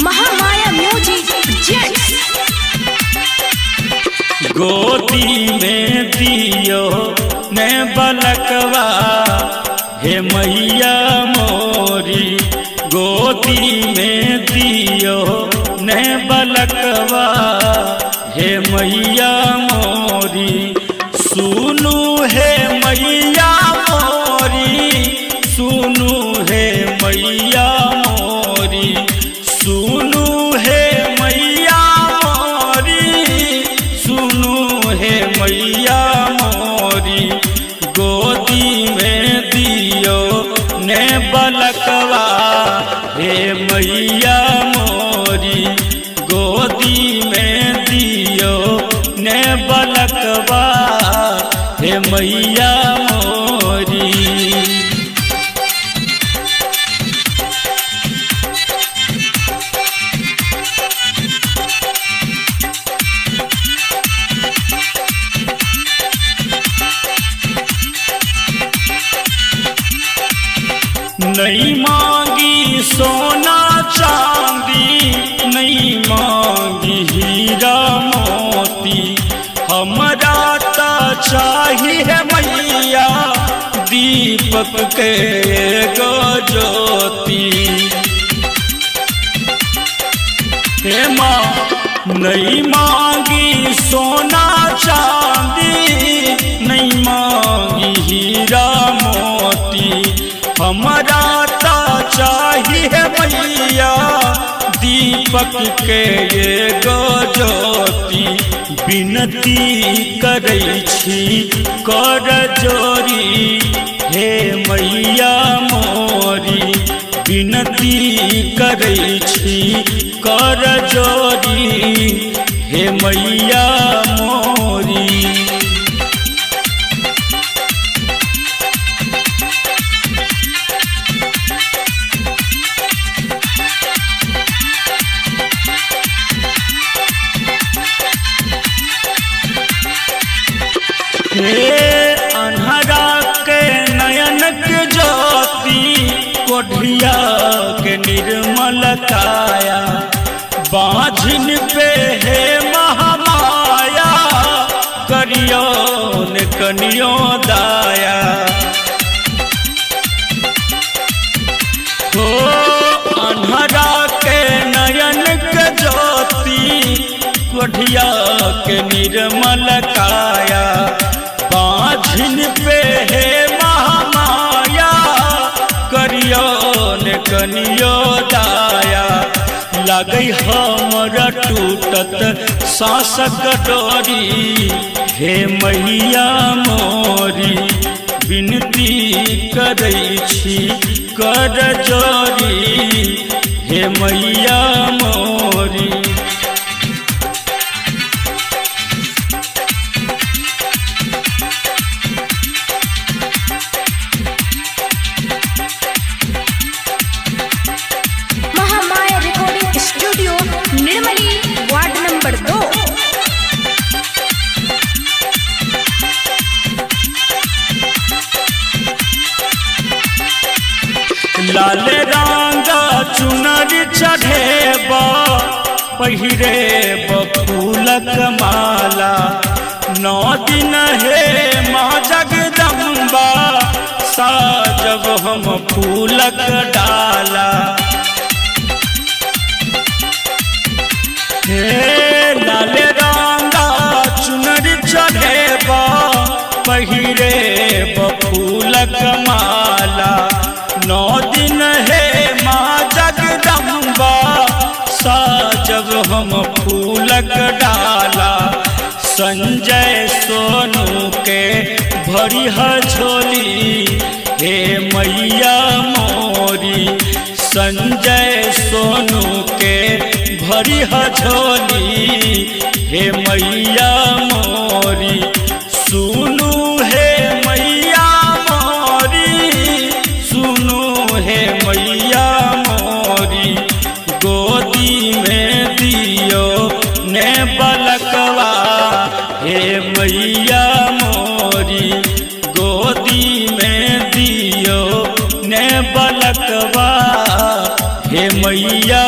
Mahamaya music jets. गोदी में दियो ने बलकवा हे मैया मोरी, गोदी में दियो ने बलकवा हे मैया मोरी। सुनू हे मैया मोरी, सुनू हे मैया मोरी, सुनू हे मैया मोरी, सुनू हे मैया मोरी। गोदी में दियो ने बलकवा हे मैया मोरी, गोदी में दियो ने बलकवा हे मैया मोरी। नहीं मांगी सोना चांदी, नहीं मांगी हीरा मोती, हमरा ता चाहिए मैया दीपक के एगो ज्योति। हे माँ नहीं मांगी सोना चांदी, नहीं मांगी हीरा मोती, हमरा ता चाहिए मैया दीपक के एगो ज्योति। विनती करै छी कर जोरी हे मैया मोरी, विनती करै छी कर जोरी हे मैया मोरी। हे अन्हरा के नयन के ज्योति, कोढ़िया के निर्मल काया, बाझिन पे हे महामाया, करियो न कनियो दाया। हो अन्हरा के नयन के ज्योति, कोढ़िया के निर्मल काया, बाझिन पे हे महामाया, करियो न कनियो दाया। लगै हमरा टूटत साँसक डोरी हे मैया मोरी, विनती करै छी कर जोरी हे मैया मोरी। Mahamaya recording studio Nirmali, ward number 2। लाल रंग चुनर चढ़ेब, पहिरेब फूलक माला, 9 दिन हे माँ जगदम्बा, साजब हम फूलक डाला। हे लाल रंग चुनर चढ़ेब, पहिरेब फूलक माला, 9 दिन हे माँ जगदम्बा, साजब हम फूलक डाला। संजय सोनू के भरी झोली हे मैया मोरी, संजय सोनू के भरी झोली हे मैया मोरी। सुनू हे मैया मोरी, मैया मोरी गोदी में दियो ने बलकवा, हे मैया